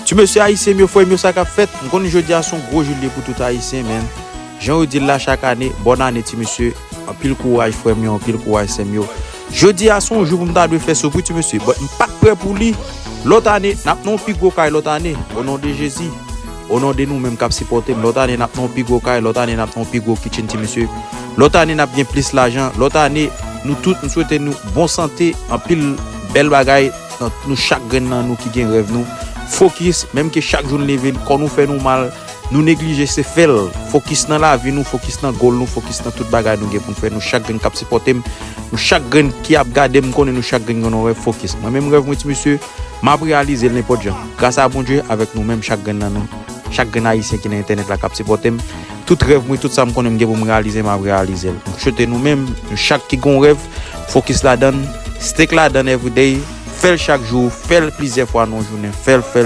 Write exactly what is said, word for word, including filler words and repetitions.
Ti mesye ayisyen m yo, frè m yo, sa k ap fèt? M konnen jodi a se yon gwo jou l ye pou tout ayisyen, men jan yo di l la chak ane, bòn ane ti mesye. Anpil kouraj frè m yo, anpil kouraj sè m yo. Jodi a se yon jou pou m ta dwe fè soupri ti mesye, but m pa t prè pou li. Lòt ane, n ap nan yon pi gwo kay lòt ane, o non de Jezi. O non de nou menm k ap sipòte m, lòt ane n ap nan yon pi gwo kay, lòt ane n ap nan yon pi gwo kitchen ti mesye. Lòt ane n ap gen plis lajan, lòt ane nou tout, m swete nou bon sante, anpil bèl bagay nan nou chak grenn nan nou ki gen rèv nou. Fokis, menm ke chak jou n leve, kò nou fè nou mal, nou neglije se fè l. Fokis nan lavi nou, fokis nan goal nou, fokis nan tout bagay nou gen pou n fè. Nou chak grenn k ap sipòte m, nou chak grenn ki ap gade m, konnen nou chak grenn gen yon rèv, fokis. Mwen menm rèv mwen ti mesye, m ap reyalize l nenpòt jan. Gras a Bondye avèk nou menm chak grenn nan nou, chak grenn ayisyen ki nan entènèt la k ap sipòte m. Tout rèv mwen, tout sa m konnen m gen pou m reyalize, m ap reyalize l. M swete nou menm, nou chak ki gen yon rèv, fokis ladan l, stick ladan l everyday, fè l chak jou, fè l plizyè fwa nan yon jounen, fè l, fè